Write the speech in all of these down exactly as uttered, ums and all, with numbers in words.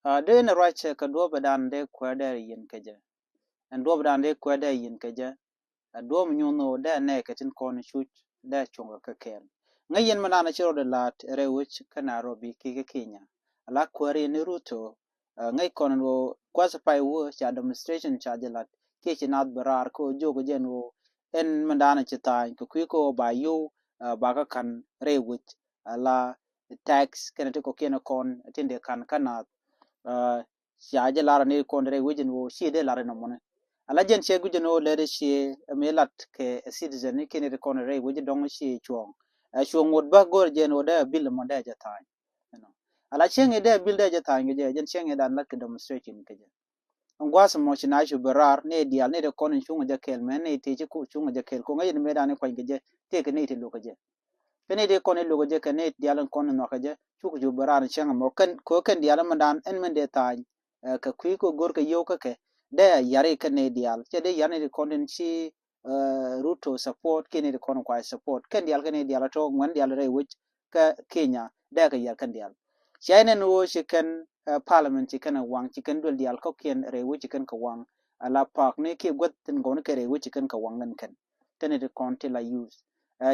Dee ni ruac kɛ duɔ̱ɔ̱p ɛ dan dee kuäär dee yin kɛ jɛ. Ɛn duɔ̱ɔ̱p ɛ dan dee kuäär dee yin kɛ jɛ. Ɛ duɔ̱ɔ̱p nyuun ɣöö dee nɛɛkɛ tin kɔn cuc dee cuŋ kɛ kɛɛl. Ŋäc yɛn mi naan ci rɔɔdɛ la̱t rɛy wec kä Nairobi kiɛ kä Kenya. Ala kuäär yɛn ni Ruto, ŋäc kɔn ɣöö gua̱th pay wä ca demonstration ca jɛ la̱t kiɛ ci naath bɛ raar kä ɣöö jiök jɛn ɣöö ɛn mi naan ci tha̱a̱ny kɛ kui̱ kä ɣöö ba yio̱w ba kä ka̱n rɛy wec. Ala tax kɛnɛ ti kɔ̱kiɛn kɔn tin dee ka̱n kä naath. Ca jɛ lar ni kɔn rɛy wec in ɣöö ci dee lar in ɔmɔni. Ala jɛn cɛ guic in ɣöö lɛt ci mi lat kɛ citizen ni kɛn ti kɔn rɛy wec dɔŋ ci cuɔ̱ɔ̱ŋ. Ɛ cuɔ̱ɔ̱ŋ ŋot bä go̱r jɛn ɣöö dee bil mɔ dee jɛ tha̱a̱ny. Ala cieŋ i̱ dee bil dee jɛ tha̱a̱ny kɛ jɛ, jɛn cieŋ i̱ dan lat kɛ demonstration kɛ jɛ. Ɛn gua̱a̱th mɔ ci na cu bi raar ni diaal ni ti kɔn in cuŋ jɛ kɛɛl mɛ ni ti ci cuŋ jɛ kɛɛl koŋ in mëë dan in kuany kɛ jɛ ti kɛ ni ti luk kɛ jɛ. Kɛ ni ti kɔn in luk kɛ jɛ kɛ ni diaal in kɔn in nhɔak kɛ jɛ cuk cu bi raar in cieŋ mɔ kɛ kɛn diaal in mɛ dan in mɛn dee tha̱a̱ny. Kɛ kui̱ kɛ go̱r kɛ yio̱w kä kɛ dee yari kɛ ni diaal cɛ dee yari ni ti kɔn in ci Ruto support kiɛ ni ti kɔn kuay support kɛn diaal kɛ ni diaal tɔ ŋuɛn diaal rɛy wec kä Kenya dee kɛ yar kɛn diaal. Cia inɛn ɣöö ci kɛn parliament ci kɛn waŋ ci kɛn duel diaal kɔ̱kiɛn rɛy wec ci kɛn kɛ waŋ. Ala park ni kiɛ guäth tin gɔw ni kɛ rɛy wec ci kɛn kɛ waŋ kɛn kɛn kɛn ni ti kɔn ti la use.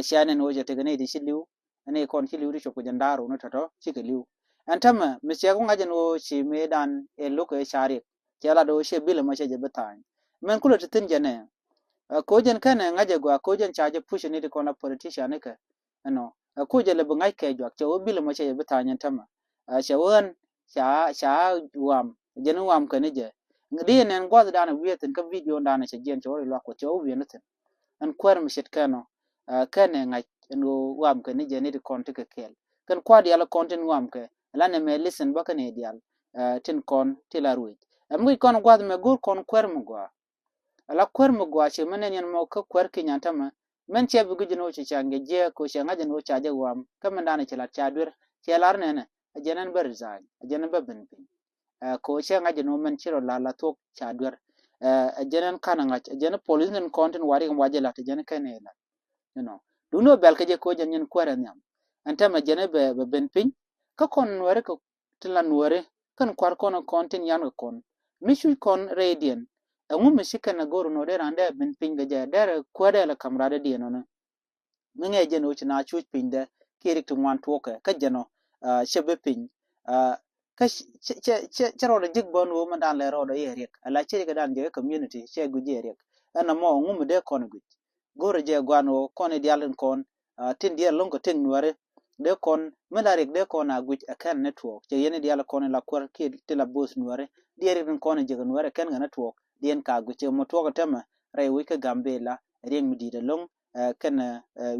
Cia inɛn ɣöö cɛ tekɛ ni ti ci li̱w ni kɔn ci li̱w ti cop kɛ jɛn da̱a̱r wuni tɔ̱tɔ̱ cikɛ li̱w. Ɛn tämɛ mi ciɛk wä ŋa̱c ɛn ɣöö ci mëë dan ɛ lo̱k ɛ ca riɛk. Cɛ lat ɣöö ciɛ bil ɛmɔ cɛ jɛ bi tha̱a̱ny mɛn kulɛ ti thi̱n jɛn ɛ. Koc jɛn kɛn ɛ ŋa̱c ɛ gɔaa koc jɛn ca jɛ puc ni ti kɔn la politician ni kɛ ɛnɔ. Koc jɛ lɛ bi ŋa̱c kɛ juak cɛ ɣöö bil ɛmɔ cɛ jɛ bi tha̱a̱ny ɛn tämɛ. Cɛ ɣöö ɛn ca ca wam jɛn wam kɛ ni jɛ. Di nɛn gua̱th dan ɛ wi̱i̱ thi̱n kä video dan ɛ cɛ jiɛn cɛ ɣöö ri luak kɔ cɛ ɣöö wi̱i̱ ni thi̱n. Ɛn kuäär mi ce̱tkɛ nɔ kɛn ɛ ŋa̱c ɛn ɣöö wamkɛ ni jɛ ni ti kɔn ti kɛ kɛɛl kɛn kua̱r diaal kɔn tin wamkɛ. Ɛla nɛ mɛ listen bä kɛn ɛ diaal tin kɔn ti la ruec. Ɛm guic kɔn gua̱th mɛ go̱r kɔn kuäär mi gɔaa. Ɛla kuäär mi gɔaa ci mɛ nɛn yɛn mɔ kä kuäär Kenya tämɛ. Mɛn cɛ bi guic ni wä ci ca ŋɛ jiɛɛk kɛ wä cɛ ŋa̱c ni wä ca jɛ wam kä mɛn danɛ ci lat ca duer cɛ lar nɛnɛ. Ɛ jɛn ɛn bä resign ɛ jɛn ɛn bä ben piny. Ɛ kɛ ɣöö cɛ ŋa̱c ɛn ɣöö mɛn ci rɔ la̱r la thuɔ̱k ca duer. Ɛ jɛn ɛn ka̱n ɛ ŋa̱c ɛ jɛn ɛ police ni kɔn tin warik ɛn wa jɛ la̱t ɛ jɛn ɛ kɛn ɛ la̱t. You know, duundɛ bɛl kɛ jɛ kɛ ɣöö jɛn nyɛn kuäär ɛ nhiam. Ɛn tɛmɛ jɛn ɛ bɛ ben piny kä kɔn nuääri kɛ tin la nuääri kɛn kua̱r kɔn ɛ kɔn tin yan kɛ kɔn mi cuc kɔn rɛydiɛn. Ɛŋu mi ci kɛn ɛ go̱r ɛn ɣöö dee raan dee ben piny kɛ jɛ derɛ kuäär dee lɛ ka̱m raadädiɛn ɔnɛ. Mi ŋɛɛ jɛn ɣöö ci na cuc pinydɛ kiɛ rik ti ŋuan tuɔɔkɛ kä jɛn ɔ cɛ bi piny. Kä cɛ rɔɔdɛ ji̱k bä ɛn ɣöö mɛn dan lɛ rɔɔdɛ i̱ ɛ riɛk ala cɛ rikɛ dan jɛ kä community cɛ guic i̱ ɛ riɛk. Ɛn ɛmɔ ɛŋu mi dee kɔn ɛ guic go̱rɛ jɛ guan ɣöö kɔn i̱ diaal in kɔn tin diɛɛr lo̱ŋ kɛ tin nuääri dee kɔn mi la riɛk dee kɔn a guic ɛ kɛn ni tuɔɔk cɛ yɛn i̱ diaal kɔn in la kuäär kiɛ ti la bo̱o̱th nuääri diɛɛr rik in kɔn in jek nuääri ɛ kɛn kɛ ni tuɔɔk diɛn ka guic cɛ mɔ tuɔɔk ɛ tɛmɛ rɛy wec kä Gambela ɛ riɛk mi di̱i̱t ɛlo̱ŋ. Kɛn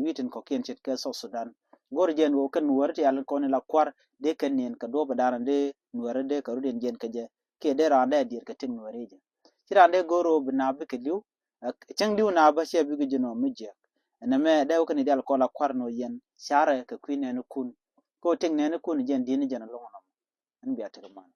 wi̱i̱ tin kɔ̱kiɛn ce̱tkɛ South Sudan. Go̱r jɛn ɣöö kɛn nuääri ti yal kɔn in la kua̱r dee kɛn niɛn kɛ duɔ̱ɔ̱p ɛ da̱a̱n dee nuääri dee kɛ rut in jiɛn kɛ jɛ kiɛ dee raan dee diɛɛr kɛ tin nuääri jɛ. Ci raan dee go̱r ɣöö bi naap bikɛ li̱w. Cäŋ li̱w naap bä cɛ bikɛ ji̱n ɣöö mi jiɛk. Ɛn ɛmɛ dee wä kɛn i̱ dial kɔn la kua̱r ni ɣöö yɛn carɛ kɛ kui̱ nɛɛni kun. Kɛ ɣöö tiŋ nɛɛni kun jɛn di̱n jɛn ɛlo̱ŋ ɛnɔmɔ. Ɛn bia tekɛ man.